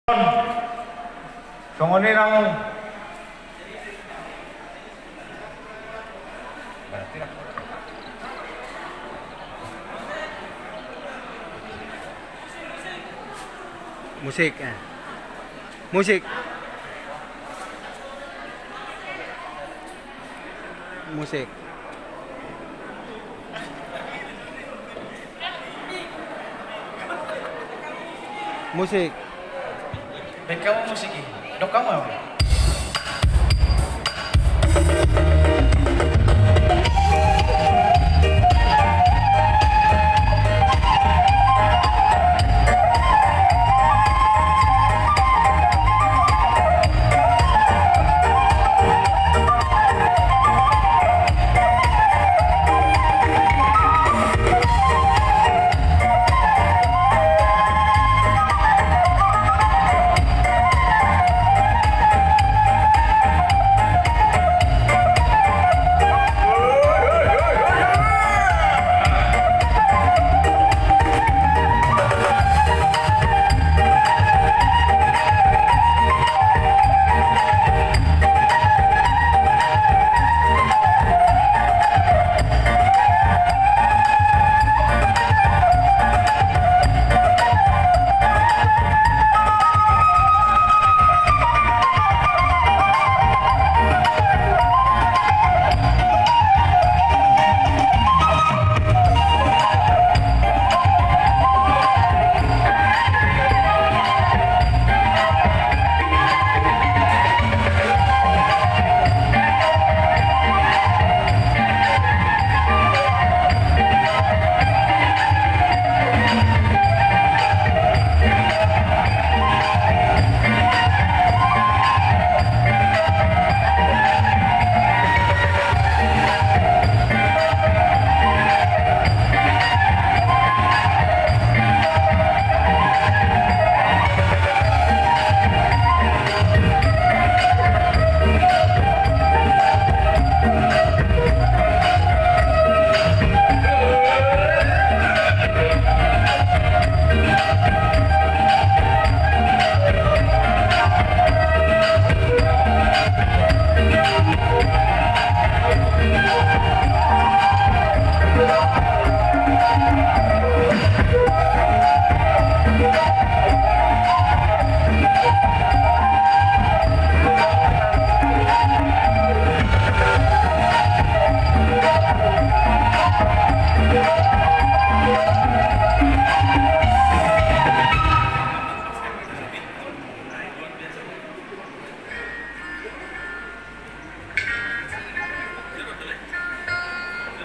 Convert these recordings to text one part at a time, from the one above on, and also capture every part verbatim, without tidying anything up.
Songon i nang. Musik, eh. Musik. Musik. Musik. Baen hamu musik i. Dok hamu.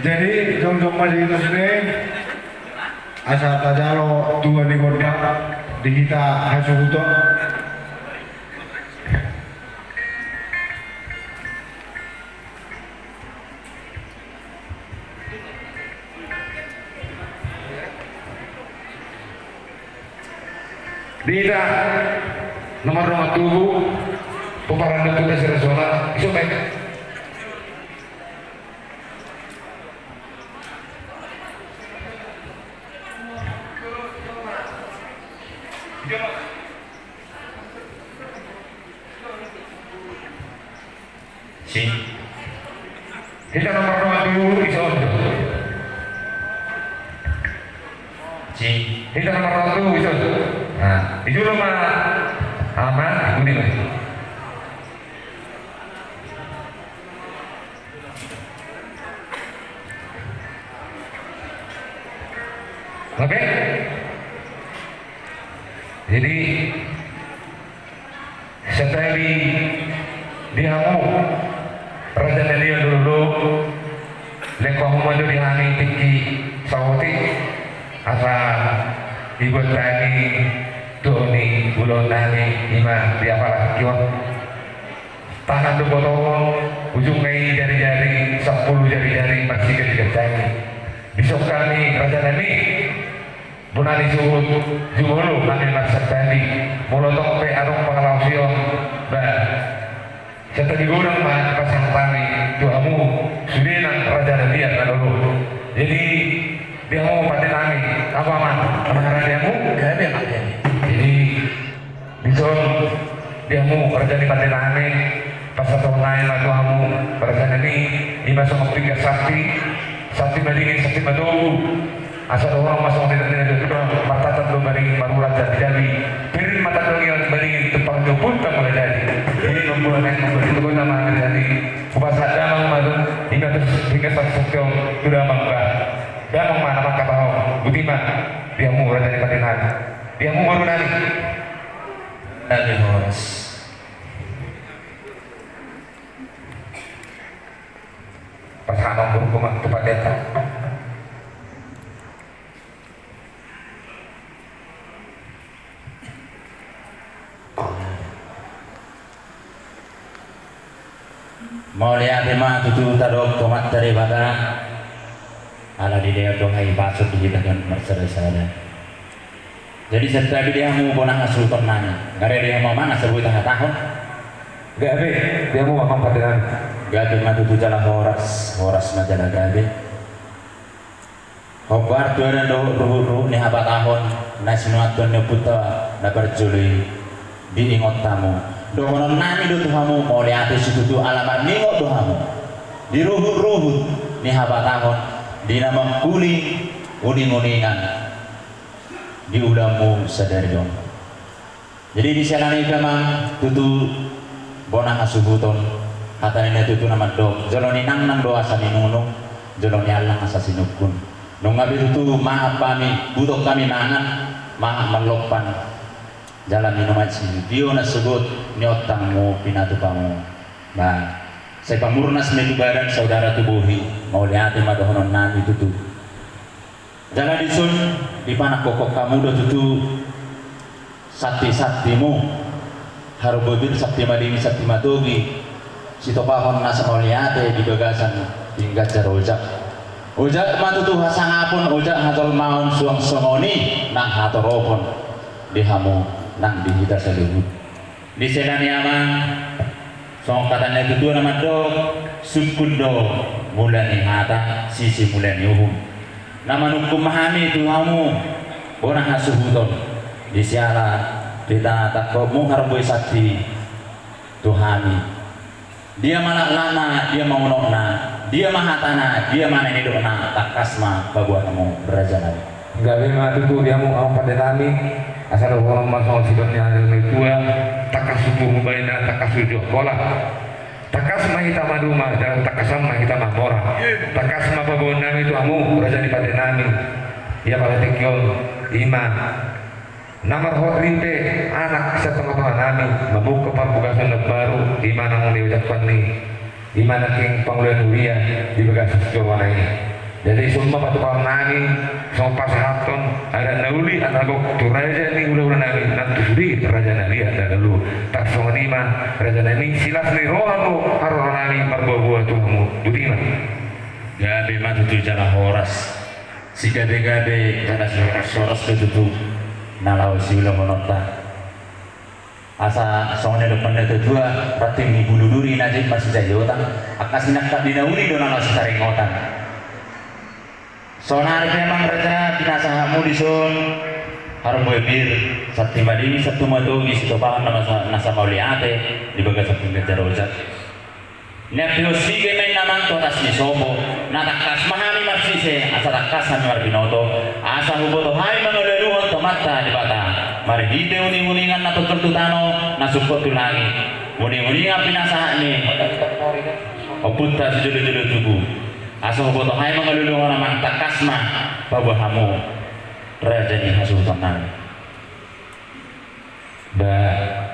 Jadi jongjong ma di hitos ni, asa tajalo tua ni gondang di hita hasuhuton. Di hita nomor dua tubu, pomparan ni Tuan Sirasona, iso baik. Si. Hita nomor dua tubu, iso. Si. Hita nomor dua tubu, iso. Nah, iso lo ma. Ama, ikuti ma. Oke. Jadi, santabi di hamu, raja na liat dulu, lehon hamu ma jo di hami tingki saotik, asa dibuat hami tu ni ulaon nami, ima di apala tingki on. Tangan do potongon, ujungna i jari-jari, sampulu jari-jari, marsiga di ganjang i. Dison hami raja nami, bona ni suhut jumolo hami marsantabi. Molo tong pe adong pangalaosion, ba, santabi godang ma pasahat hami tu hamu sude nang raja na liat na dolo. Jadi di hamu pande nami, aha ma, mangarade hamu? Gabe ma, gabe. Jadi Dison, di hamu raja ni pande nami, pasahaton nami ma tu hamu raja nami, ima songon pinggan santi, santi madingin, santi matogu. Asa dohonon ma songon nidok ni natuatua, martatan do madingin marurat jambijabi, pir ma tandongion madingin tumpang ni ompunta Mulajadi. Jadi mamboan nami, mamboan nami, mamboan nami. Hupasahat damang ma tu, ima tu pinggan santi on tu damang ba. Damang ma na mangkatahon, boti ma, di hamu raja ni pande nami. Di hamu boru nami. Nami horas. Pasahat ma boru ma tu pandita. Mauliate ma tutu tadok tu Amanta Debata, ala dilehon do hahipason di hita on marsadasada. Jadi santabi di hamu bona hasuhuton nami, gabe di hamu amang asa boi tahatahon. Gabe di hamu amang pande nami. Gabe ma tutu jala horas, horas ma jala gabe. Hombar tu adat dohot ruhut-ruhut ni habatahon na sinuanhon ni ompunta na parjolo i, diingot hamu. Dohonon nami do tu hamu, mauliate situtu ala marningot do hamu di ruhut-ruhut ni habatahon, di na mangkuling uning-uningan di ulaonmu sadari on. Jadi di siala ni i pe amang tutu bona hasuhuton, hata ni natuatua na mandok, jolo ninangnang do asa ninungnung, jolo niallang asa sinungkun. Nunga be tutu mahap hami, butok hami mangan, mahap mallompan jala minum aek sitio na sogot ni ontangmu pinatupamu. Ba sai pamurnas ma i tu badan, saudara tu bohi, mauliate ma dohonon nami tutu. Jala dison dipanangkokhon hamu do tutu santi-santimu, haroboh pir, santi madingin, santi matogu, sitopahon nasa mauliate di bagasan pinggan jar ojak. Ojak ma tutu hasangapon, ojak hajolmaon, suang songon i nang hatoropon di hamu nang di hita saluhut. Di siala ni i amang, songon hata ni natuatua na mandok, sungkun do mula ni hata, sisi mula ni uhum. Na manungkun ma hami tu hamu bona hasuhuton, di siala pita tangkokmu haroboh i santi tu hami. Dia ma laklakna, dia ma unokna, dia ma hatana, dia ma na nidokna, tangkas ma paboa hamu raja nami. Gabe ma tutu di hamu amang pande nami, asa dohonon ma songon sidok ni natuatua, tangkas umpur hubaen na tangkas uju holan. Tangkas ma hita maduma, jala tangkasan ma hita mamora. Tangkas ma paboaon nami tu hamu raja ni pande nami. Ia pala tingki on, ima na marhot ripe anak sian tongatonga nami, mamungka parbagason na baru, ima na mangulahon ni, ima nangkin pangulahon huria di bagasan joro na i. Jadi songon i ma patupaon nami, songon pasahathon adat na uli, adat na gok tu raja ni hulahula nami, nang tu sude raja na liat na lolo. Tarsongon i ma raja nami, silas ni roha do haroro nami marboaboa tu hamu. Boti ma. Gabe ma tutu jala horas. Sigabegabe jala sihoras-horas do tutu na laho siulahononta. Asa songon na nidok ni natuatua, ranting ni bulu duri na jait marsijaotan, angka sinangkap ni na uli do na laho sitaringotan. Saonari pe amang raja, pinasahatmu dison, haroboh pir, santi madingin, santi matogu, sitopahon nasa, nasa mauliate di bagasan pinggan jar ojak. Niampehon sige ma inna amang tu atas ni sopo, na tangkas ma hami marsise, asa tangkas hami marbinoto, asa huboto hami mangalualuhon tu Amanta Debata marhite uninguningan na tongtong tu tano, na sungkot tu langit. Uninguningan pinasahat ni ompunta sijolojolo tubu, asa huboto hami mangalualuhon amang, tangkas ma paboa hamu raja ni hasuhuton nami. Ba,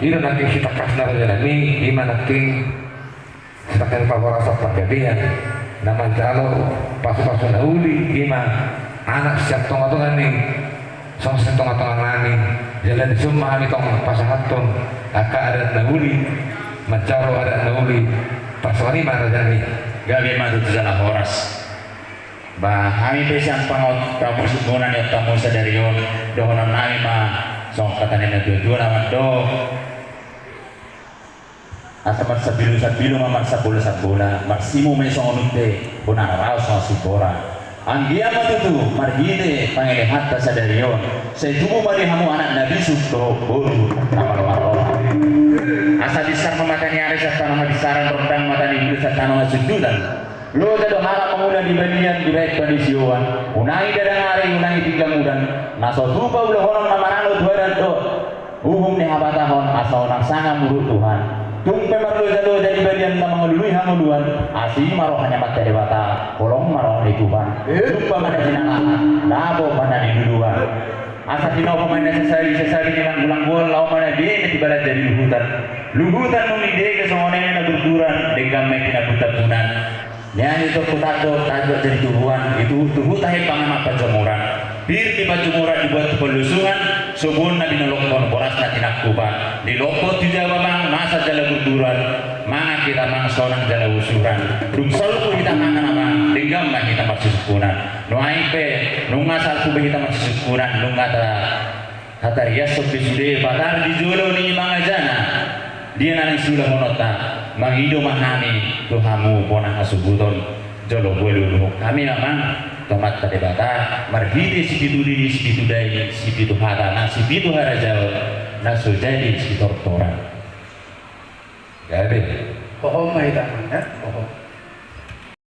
i do nangkin sitangkasna raja nami, ima nangkin sitangkas parhorasan panggabean, na manjalo pasupasu na uli, ima anak sian tongatonga ni, songon sian tongatonga nami, jala dison ma hami tong pasahathon angka adat na uli, manjalo adat na uli, tarsongon i ma raja nami. Gabe ma tutu jala horas. Ba, hami pe sian pangot-, pamusuk bona ni ontangmu sadari on, dohonon nami ma songon hata ni natuatua na mandok. Asa marsambilusambilu ma marsambolsambola, marsimu ma i songon unte, bona na raos songon simbora. Anggiat ma tutu marhite pangelehonta sadari on, sai tubu ma di hamu anak na bisuk dohot boru na marroha. Asa binsar ma mata ni ari sian tano habinsaran, rondang mata ni bulu sian tano hasundutan. Loja do halak mangula di balian, dibaen pandisioan, unang i dadang ari, unang i tinggang udan, na so tupa ulahonon na maralo tu adat dohot uhum ni habatahon, asa unang sanga muruk Tuhan. Tung pe marlojaloja di balian na mangalului hangoluan, asi ma roha ni Amanta Debata, holong ma roha ni Tuhan. Jumpa ma na jinalahan, dapot ma na niluluan. Asa tinopa ma na sasabi, sasabi ni langgulangguan, laho ma na bege di balanja di luhutan. Luhutan nunga dibege songon i na gurguran, denggan ma i tinambutambunan. Nian i tongku tandok, tandok jadi tubuan, itu tuhu tahe pangamat panjomuran. Pir di panjomuran dibuat tu panlusungan, sobun na binolongkon, boras na tinangkupan. Di lompo tu jabu amang, masa jala gurguran, mangan hita amang sonang jala usuran. Dung salpu hita mangan amang, denggan ma hita marsisungkunan. Nuaeng pe, nunga salpu be hita marsisungkunan, nunga ta Hatariashon pe sude patar di jolo ni mangajana. Dia na naeng siulahononta, mangido ma hami tu hamu bona hasuhuton jolo hualualuhon hami amang tu Amanta Debata, marhite sipitu dili, sipitu daing, sipitu hata nang sipitu harajaon na so jadi sitortoran. Gabe. Hohom ma hita amang, ya? Hohom.